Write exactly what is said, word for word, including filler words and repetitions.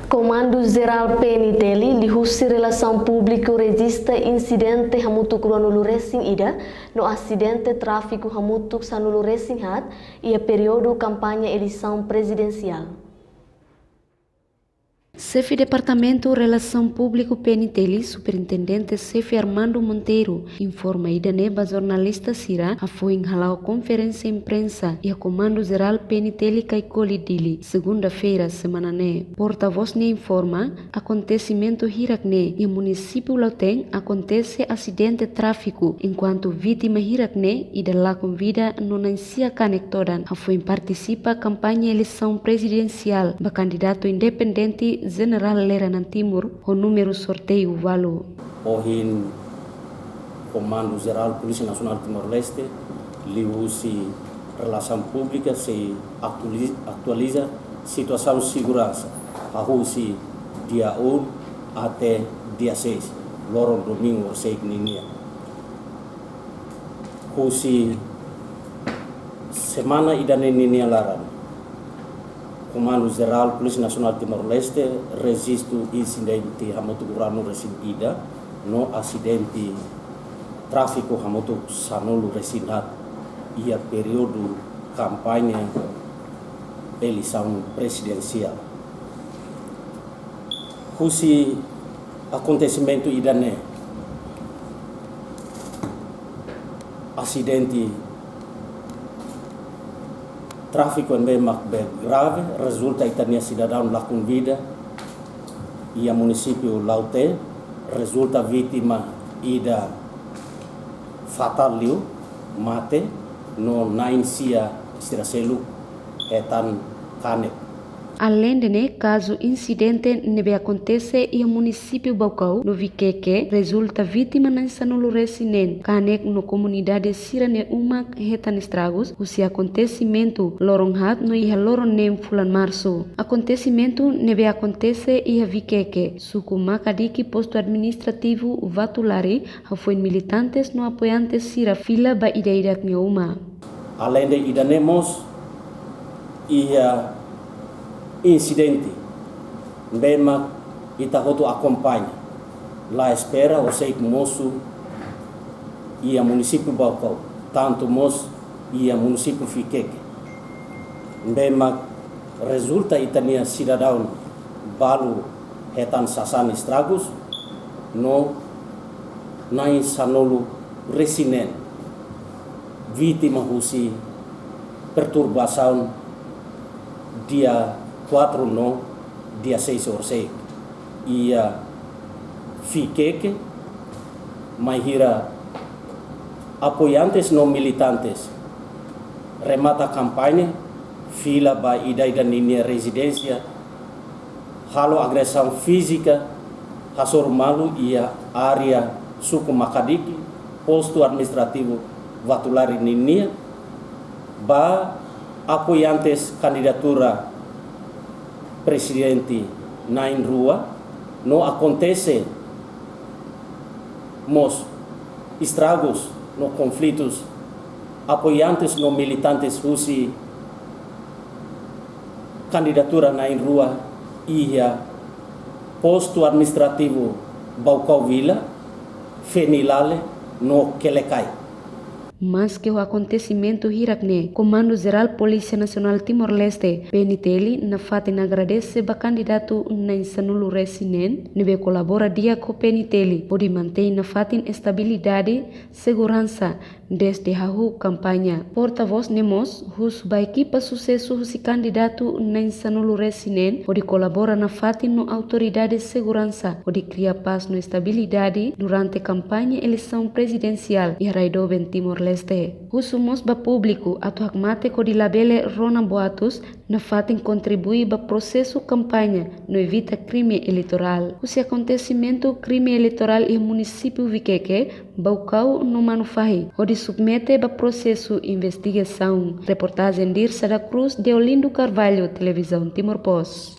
Komandu Jerál P N T L liuhusi Relasaun Públiku rejista insidente hamutuk ruanulu resin ida no asidente tráfiku hamutuk sanulu-resin-haat iha períodu kampaña eleisaun prezidensiál. Xefe Departamentu Relasaun Públiku P N T L, Superintendente Xefe Armando Monteiro, informa ida-ne'e ba jornalista sira hafoin hala'o konferénsia imprensa iha Komandu Jerál P N T L Caicoli, Dili, segunda-feira semana ne'e. Portavós ne'e informa, akontesimentu hirak-ne'e iha munisípiu Lautém akontese asidente tráfiku, enkuantu vítima hirak-ne'e ida lakon vida no na'in-sia kanek todan, hafoin partisipa kampaña eleisaun prezidensiál ba kandidatu independente Jenerál Lere Nanan Timur ho númeru sorteiu ualu. Ohin Komandu Jerál Polísia Nasionál Timor-Leste liuhusi Relasaun Públika sei atuali-, atualiza situasaun seguransa husi dia um até dia seis, loron domingu horisehik ninian. Husi semana ida-ne'e ninia laran, Komandu Jerál Polísia Nasionál Timor-Leste rejistu insidente hamutuk ruanulu resin ida no asidente tráfiku hamutuk sanulu-resin-haat iha períodu kampaña eleisaun prezidensiál. Husi akontesimentu ida-ne'e, asidente tráfiku ne'ebé mak be grave, rezulta ita-nia sidadaun lakon vida iha munisípiu Lautém, rezulta vítima ida fatál liu, mate, no na'in-sia sira seluk hetan kanek. Aleinde ne'e, kazu insidente ne'ebé akontese iha munisípiu Baucau no Viqueque rezulta vítima na'in sanulu-resin-neen, kanek no komunidade sira-nia uma hetan estragus husi akontesimentu loron haat no iha loron neen fulan Marsu. Akontesimentu ne'ebé akontese iha Viqueque, suku Macadiqui, postu administrativu Vatulari, hafoin militantes no apoiantes sira fila ba ida-idak nia uma. Aleinde ida-ne'e mós iha insidente ne'ebé mak ita hotu akompaña, la espera, horisehik mosu iha munisípiu Baucau, tantu mós iha munisípiu Viqueque, ne'ebé mak rezulta ita-nia sidadaun balu hetan sasán estragus no na'in sanulu-resin-neen vítima husi perturbasaun dia quatro no dia seis horisehik iha Viqueque, bainhira apoiantes no militantes remata kampaña, fila ba ida-idak ninia rezidénsia, halo agresaun fízika, hasoru malu iha área suku Macadiqui, postu administrativu Vatulari ninian, ba apoiantes kandidatura prezidente na'in-rua, no akontese mós estragus no konflitus apoiantes no militantes husi kandidatura na'in-rua iha postu administrativu Baucau Vila, Fenilale no Quelicai. Maske ho akontesimentu hirak-ne'e, Komandu Jerál Polísia Nasionál Timor-Leste, P N T L, nafatin agradese ba kandidatu na'in sanulu-resin-neen ne'ebé kolabora di'ak ho P N T L hodi mantein nafatin estabilidade, seguransa, dezde hahú kampaña. Portavós ne'e mós husu ba ekipa susesu husi kandidatu na'in sanulu-resin-neen hodi kolabora nafatin no autoridade seguransa hodi kria pás no estabilidade durante kampaña eleisaun prezidensiál iha rai doben Timor-Leste. Husu mós ba públiku atu hakmatek hodi labele rona boatus nafatin kontribui ba prosesu kampaña no evita krime eleitorál. Husi akontesimentu krime eleitorál iha munisípiu Viqueque, Baucau no Manufahi, hodi submete ba prosesu investigasaun. Reportajen Dirsa da Cruz, Deolindo Carvalho, Televizaun Timor Post.